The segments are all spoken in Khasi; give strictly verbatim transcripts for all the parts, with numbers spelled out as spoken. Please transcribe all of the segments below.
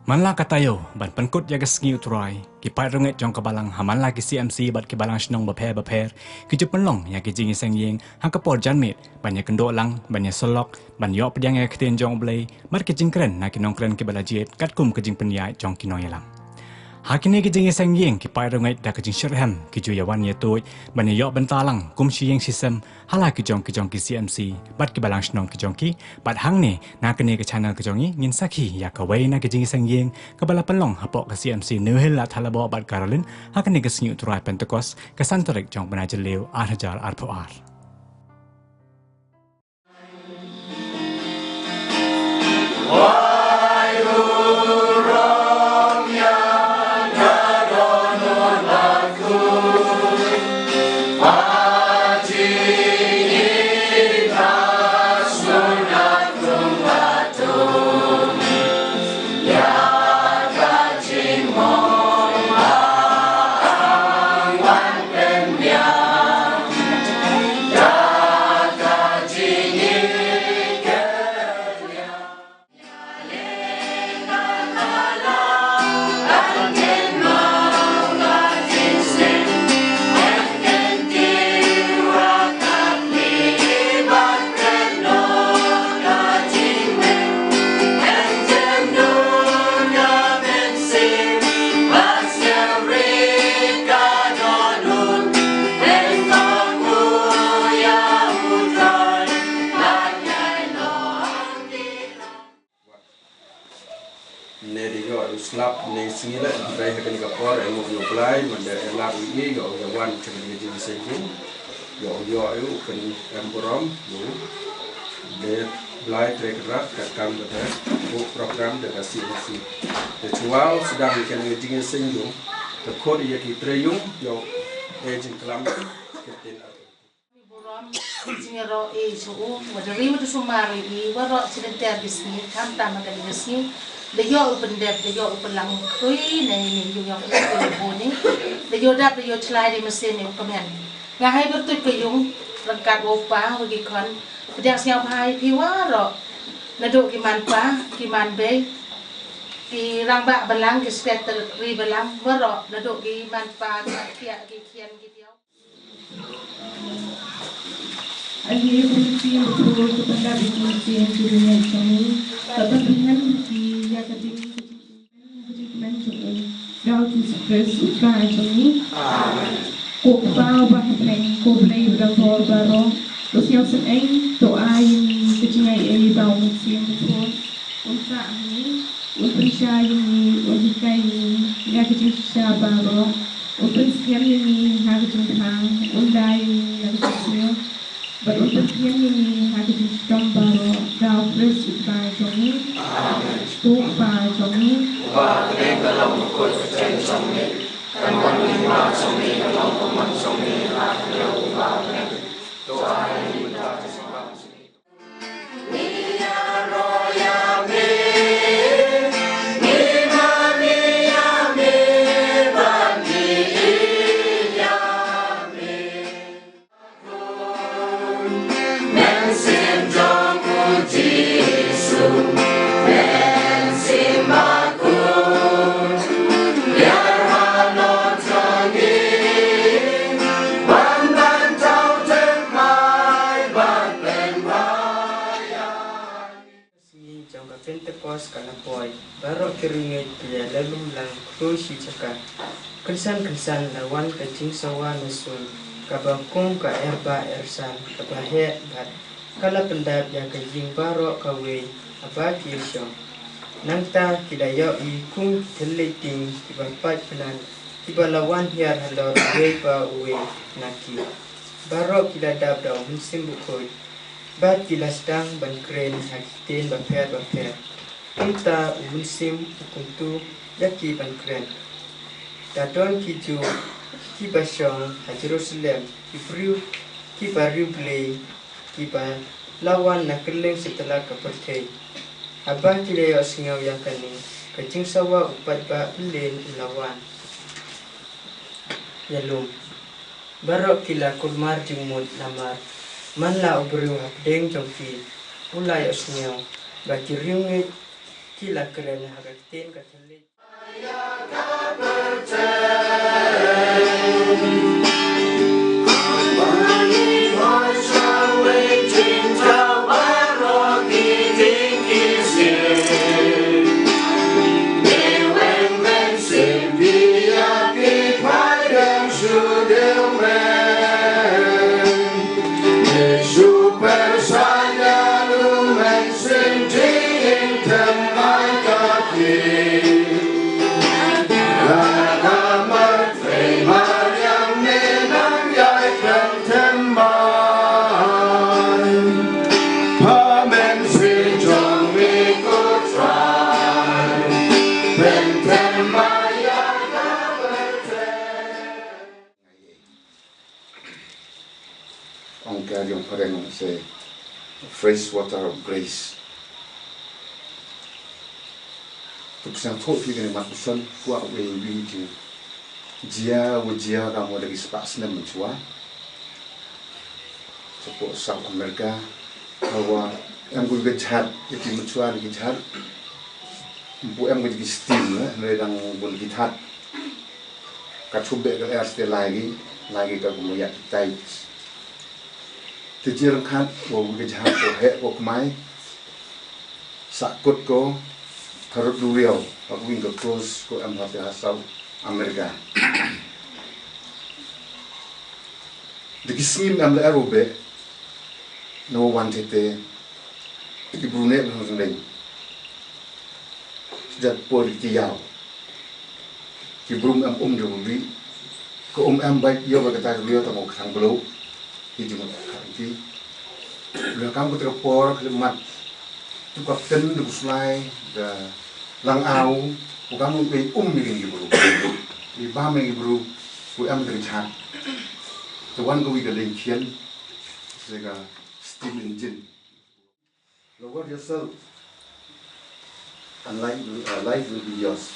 Man la ka taïew ban pynkut ïa ka sngi U Trai, ki paid rangeit jong ka balang ha man la ki C M C bad ki balang shnong bapher bapher ki ju pynlong ïa ki jingïaseng ïing ha ka por janmiet ban ïakynduh lang, ban ïasyllok, ban ïoh pdiang ïa ka ktien jong U Blei bad ki jingkren na ki nongkren kiba la jied katkum ka jingpynïaid jong ki nongïalam. Ha kine ki jingïaseng ïing, ki paid rangeit da ka jingshitrhem ki ju ïawan ïatuid ban ïa ïoh bynta lang kum shi ïing shi sem ha la ki jong ki jong ki C M C bad ki balang shnong ki jong ki. Bad hangne na kane ka channel ka jong ngi, ngin sakhi ïa kawei na ki jingïaseng ïing kaba la pynlong hapoh ka C M C New Hill Ladthadlaboh bad Caroline ha kane ka sngi U Trai Pentekost, ka san tarik jong u bnai Jylliew ar hajar arphew ar. Ne de ïoh u slap ne sngi le, hynrei ha kane ka por, eh, nguh ïa U Blei, manda eh lap ïa i, ïoh ïa wan cha kane ka jingïaseng ïing, ïoh ïoh u pyn em burom ïa u. De Blei Trai Kynrad, katkam kata, u program da ka C M C. Te chual sdang ïa kane ka jingïaseng ïing, te khot ïa ki trai ïing, ïoh eh jingklam, ki ktien ar. Burom, jingïaroh ei sha u, wa da ri wa da sumar ei, waroh shi lynter ki sngi, khamtam ha kane ka sngi, da ïoh u pyndep, da ïoh u pynlang khrui, ne ne ïoh ïoh ïoh ïoh bun ne, da ïoh dap, da ïoh chlai, da ïoh mynsiem ne u kmen. Nga hai byrtuit ka ïung, ryngkat wa u pa, wa ki khon, pdiang sngewbha ïa phi waroh, naduh ki man pa, ki man bei, ki rangbah balang, ki secretary balang, waroh, naduh ki man pa, ki man kiad, ki khian, ki diaw. Aïu, u Mynsiem Bakhuid, u pyndap ïa ki mynsiem ki riewngeit jong ngi, bad ban pynhem ïa ki ïa ka ding ka jingkmen jong u, da u Jisu Khrist u Trai jong ngi. Amen. Ko Kpa uba ha bneng, ko Blei uba don bor baroh, to sngewsynei, to ai ïa ngi ka jingaiei ba u Mynsiem Bakhuid un sah ha ngi, un pynshai ïa ngi, un hikai ïa ngi ïa ka jingshisha baroh, un pynskhem ïa ngi ha ka jingthrang, un dei ïa ngi na ka jingsngew, bad un pynskhem ïa ngi ha ka jingshitom baroh, da u Khrist u Trai jong ngi. Amen. Ko Kpa jong ngi. Uba ha bneng, ka long bakhuid ka kyrteng jong me, kan wan ka hima jong me, kan long ka mon jong me ha ka kyrteng uba ha bneng. To ai ïa ngi mynta ka jingbam jong ngi. Sngi jong ka Pentekost ka la poi, baroh ki riewngeit ki la lum lang khloo shi jaka. Kynsan kynsan la wan ka jingsawa na suiñ, kaba kum ka erbah ersan, kaba heh bad ka la pyndap ïa ka ïing baroh kawei haba ki ïashong. Nangta ki la ïohi kum ki thylliej ding kiba pait pynat, kiba la wan hiar halor uwei pa uwei na ki. Baroh ki la dap da u Mynsiem Bakhuid, bad ki la sdang ban kren ha ki ktien bapher bapher. Kumta u Mynsiem u kyntu ïa ki ban kren. Da don ki Jiw kiba shong ha Jerusalem, ki briew kiba riewblei, kiba la wan na kylleng satlak ka pyrthei. Haba ki la ïohsngew ïa kane ka jingsawa, u paidbah Blei u la wan ïalum. Baroh ki la kulmar jingmut namar man la u briew hapdeng jong ki u la ïohsngew, bad ki riewngeit Ki la kren ha ka ktien ka thylliej. Ong ka jong phareng se fresh water of grace. Tuk sang thok hi kane mat usan kwah wei wei jing. Jia wa jia ka mo da ki spah snem mynchwa. Sa ko South America. Hawa em ko ka jhat, ya ki mynchwa ki jhat. Mpu em ko ki steam la, hynrei dang bun ki that. Ka chubek ka er ste lagi, lagi ka kumo yak tai. Te jir khat, wa wi ka jhat ko heh ko kmai. Sa kut ko, tharut duriaw, ka wing ka cross ko em hati ha South America. Diki sngim em la er ube, no wan tete, diki brunei ko hang sendeng. Sejak por diki yaw. Ki brum em um de ubi. Ko um em bai yo ba kata yo tang ko khang belo. Ki jingkhat ki. Lo kam ko te ka por khlimat. Tu ka ten de kuslai de lang au. Ko kam ko um ni ki bru. Ni ba me ki bru. Ko em de chat. Tu wan ko wi ka leng kien. Se ka steam engine. Lower yourself, and life will, uh, life will be yours.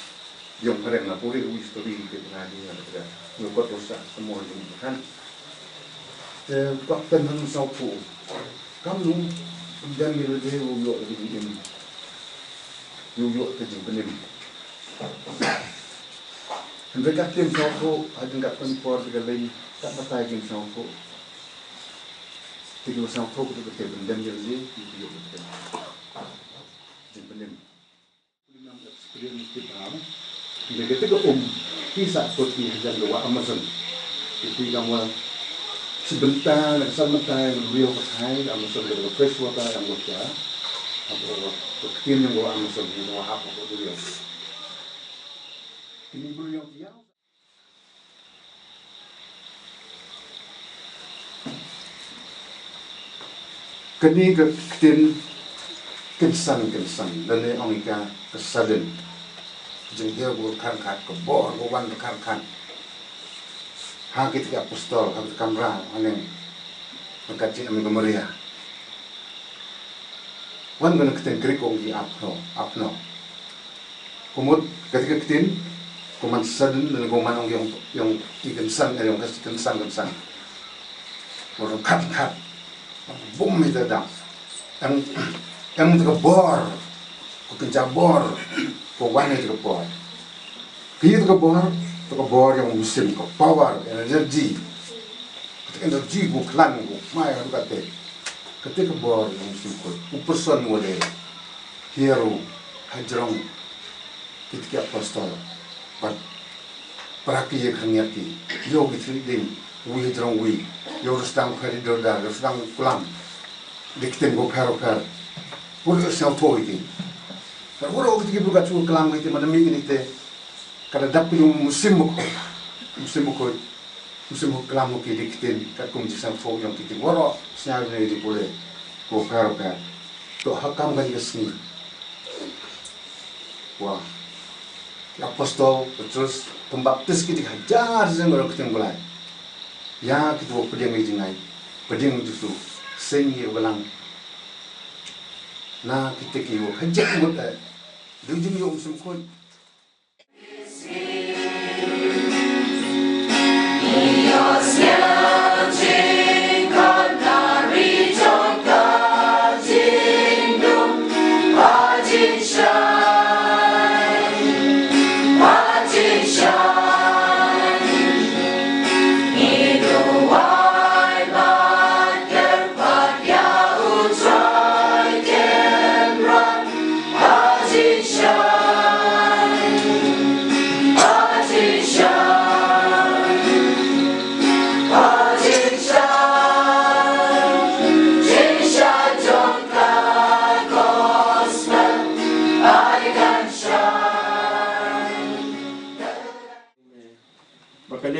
Yung pareng na puri wi story ke pernah di na pernah. Yung kot dosa semua yung kan. Te kok ten hang sau pu. Kam nu, pemdan ni lede wu yok lagi di ini. Wu yok ke jing penim. Hynrei ka tim sau pu, hadin ka pen por tiga lei, tak batai jing sau pu. Te ki ba sngewthuh kito ki te pyndem ïa lade, ki ïoh ki te. Jingpyndem. Ki nam experience ki ba. Ïa kito ki um, ki sah kut ki hajan ka wah Amazon. Ki ki kam wah shi bynta, na ka san bynta, ïa ka riew ka thai, Amazon ka fresh water, ïa ka wah. Abo ka ktien ïa ka wah Amazon, ïa ka wah hap, abo ka riew. Kini briew ïa ki ïa. Kane ka ktien kynsan kynsan, lane ong ïa ka ka sudden. Jinghiar ka kharkhat, ka bor ka wan ka kharkhat. Ha kita ki apostol, ha kita ki kamra, ha neng. Ka ktien em ka Maria. Wan kane ka ktien Greek ong ki apno, apno. Kumut, kata ka ktien, ko man sudden, lane ko man ong ïong, ïong i kynsan, eh, ïong kynsan, kynsan. Ko ong khat, khat. Bum ïa ka dam. Em, em ka bor. Ko kynja bor. Ko wan ïa ka bor. Ki ïa ka bor, ka bor ïong mynsiem, ka power, energy. Ka energy ko khlaiñ ko mai ka kate. Kate ka bor ïong mynsiem ko. Ko person ko de. Hiar u, hajrong. Kit ki apostol. Bad para ki ïa khang ïa ki. Ïoh ki thri ding. Wi hajrong wi. Ïoh rustang khari dordar. Rustang kulam. Dikten ko phar phar. Pur ïoh sngewthuh ïa ki. Par uro kit ki buka chu klam ïa ki manami ki te. Ka la dap ki mynsiem ko. Mynsiem ko. Mynsiem ko klam ki dikten. Katkum jingsngewthuh ïong ki te. Uro sngewthuh ïa ki pule. Ko phar phar. To ha kam kan ka sngi. Wah. Ki apostol Petrus pembaptis ki dik hajar jong ka ktien Blai. Ïa kito pdiang ïa jingai. Pdiang Jisu. Seng ïa balang. Na kito ki ïa hajar mut eh. Du jing ïa um sum kut.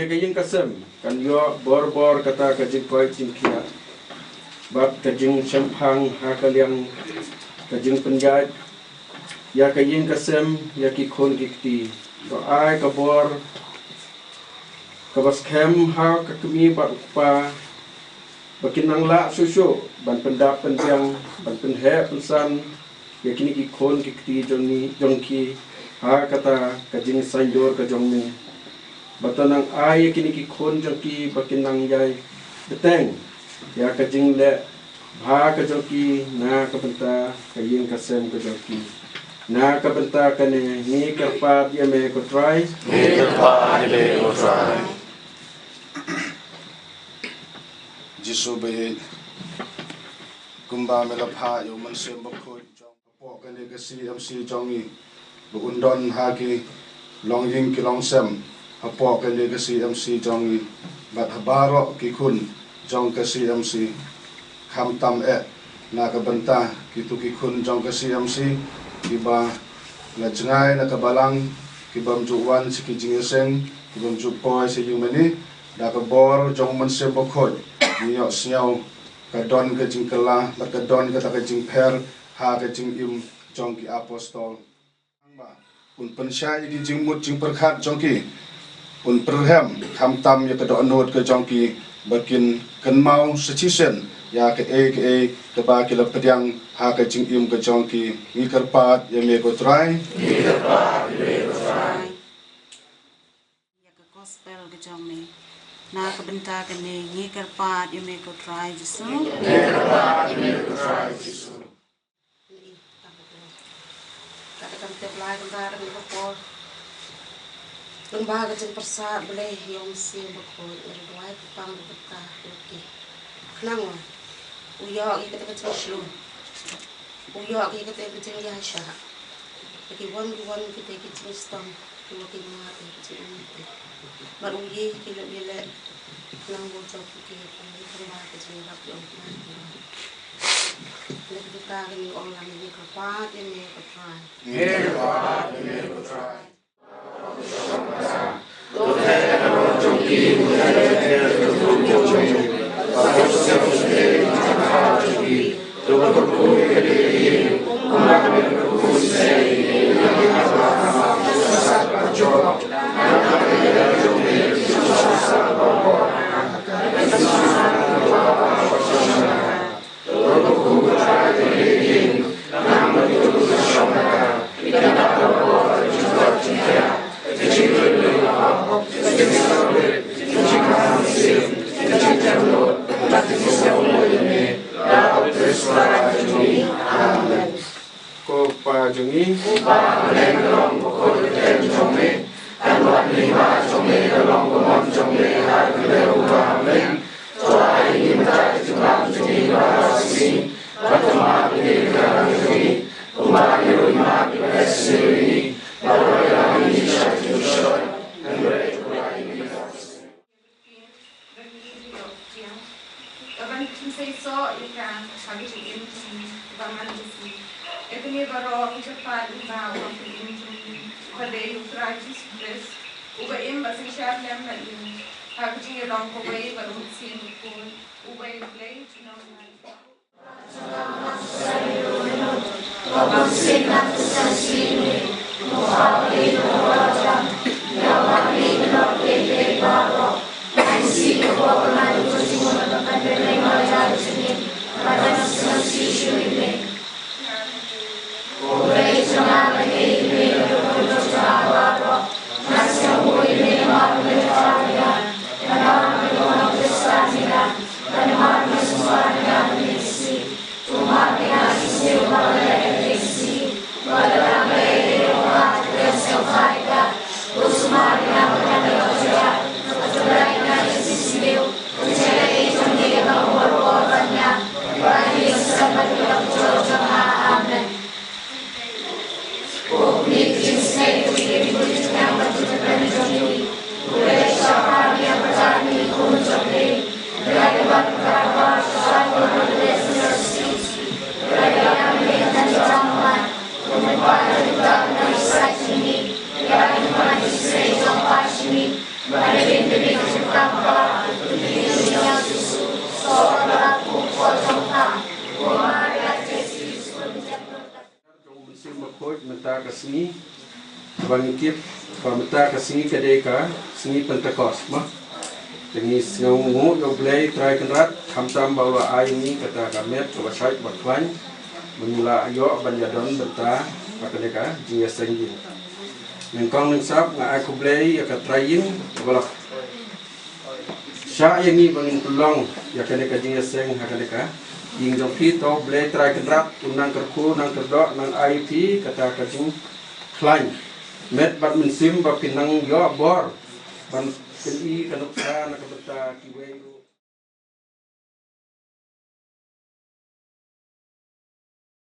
Ka ïing ka sem kan ïoh bor bor kata ka jingkoit jingkhiah bad ka jingshemphang ha ka liang ka jingpynïaid ïa ka ïing ka sem ïa ki khun ki kti. To ai ka bor kaba skhem ha ka kmie bad u kpa ba kin nang lah shuh shuh ban pyndap pynbiang, ban pynheh pynsan ïa kine ki khun ki kti jong ni, jong ki ha kata ka jingsaiñdur ka jong me. Ba to nang ai ïa kine ki khun jong ki ba kin nang ïai bteng ïa ka jingleh bha ka jong ki na ka bynta ka ïing ka sem ka jong ki. Na ka bynta kane ngi kyrpad ïa me ko Trai. Ngi kyrpad ïa me ko Trai. Jisu ba ïeit, kumba me la phah ïa u Mynsiem Bakhuid jong hapoh kane ka C M C jong ngi, ba un don ha ki longïing ki longsem hapoh kane ka C M C jong ngi, bad ha baroh ki khun jong ka C M C. Khamtam eh na ka bynta kitu ki khun jong ka C M C kiba la jngai na ka balang, kibym ju wan sha ki jingïaseng, kibym ju poi sha ïingmane, da ka bor jong u Mynsiem Bakhuid ngi ïohsngew ka don ka jingkylla bad ka don kata ka jingpher ha ka jingim jong ki apostol. Ba un pynshai ïa ki jingmut jingpyrkhat jong ki, un pyrhem khamtam ïa ka dohnud ka jong ki, ba kin kynmaw shisien ïa kaei kaei kaba ki la pdiang ha ka jingim ka jong ki. Ngi kyrpad ïa me ko Trai. Ngi kyrpad ïa me ko Trai. Ïa ka gospel ka jong me. Na ka bynta kane ngi kyrpad ïa me ko Trai Jisu. Ngi kyrpad ïa me ko Trai Jisu. Ka da kam tep lai kam da da ka por. Nang ba ka jingpyrsad Blei ïa u Mynsiem Bakhuid, ngi duwai ka pang da ka ta ki. Khnang wa u ïoh ïa kata ka jingshlur. U ïoh ïa kata ka jingïaishah. Ki wan ki wan kita ki jingshitom. Ki wan ki wan ki jingim. Bad u ïa ki leh ïa leh. Nang bu jop ki ki ki kynba ki jingïarap ïa u Blei. Leh kita ki ong lang ïa ka pat ïa me ka Trai. Ïa ka pat ïa me ka Trai. Ko Pa jong ngi. Uba ha bneng, ka long ka kyrteng jong me. Kan wan ka hima jong me, kan long ka mon jong me ha ka bneng uba ha bneng. To ai ïa ngi mynta ka jingim jong ngi kaba ar shisien. Bad to map ïa ngi ki kyrdan jong ngi, kumba ngi ruh ngi map ïa kiba ar shisien ïa ngi. Bad to leit ïa ngi sha ka jingpynshoi. Hynrei to ai ïa ngi mynta ka jingim. Ban ïoh jiang, ban pynseisoh ïa ka ha ka jingim jong ngi ba man ka sngi. Ïa kane baroh ngi kyrpad lyngba u Nongpynim jong ngi, uba dei U Trai Jisu Khrist, uba im bad synshar lem bad ngi ha ka jingïalong kawei bad U Mynsiem Bakhuid, uba U Blei junom lan. Mynta ka sngi ba ngi tip ba mynta ka sngi ka dei ka sngi Pentekost, ma. Te ngi sngewnguh ïa U Blei Trai Kynrad, khamtam ba u la ai ngi kata ka met kaba shait ba khlaiñ ba ngi la ïoh ban ïadon bynta ha kane ka jingïaseng ïing. Nyngkong nyngsap nga ai khublei ïa ka Trai ïing kaba la shah ïa ngi ba ngin pynlong ïa kane ka jingïaseng ha kane ka ïing jong phi. To U Blei Trai Kynrad un nang kyrkhu, nang kyrdoh, nang ai ïa phi kata ka jingkhlaiñ met bad mynsiem ba phin nang ïoh bor ban pyni ka nuksa na ka bynta kiwei ruh.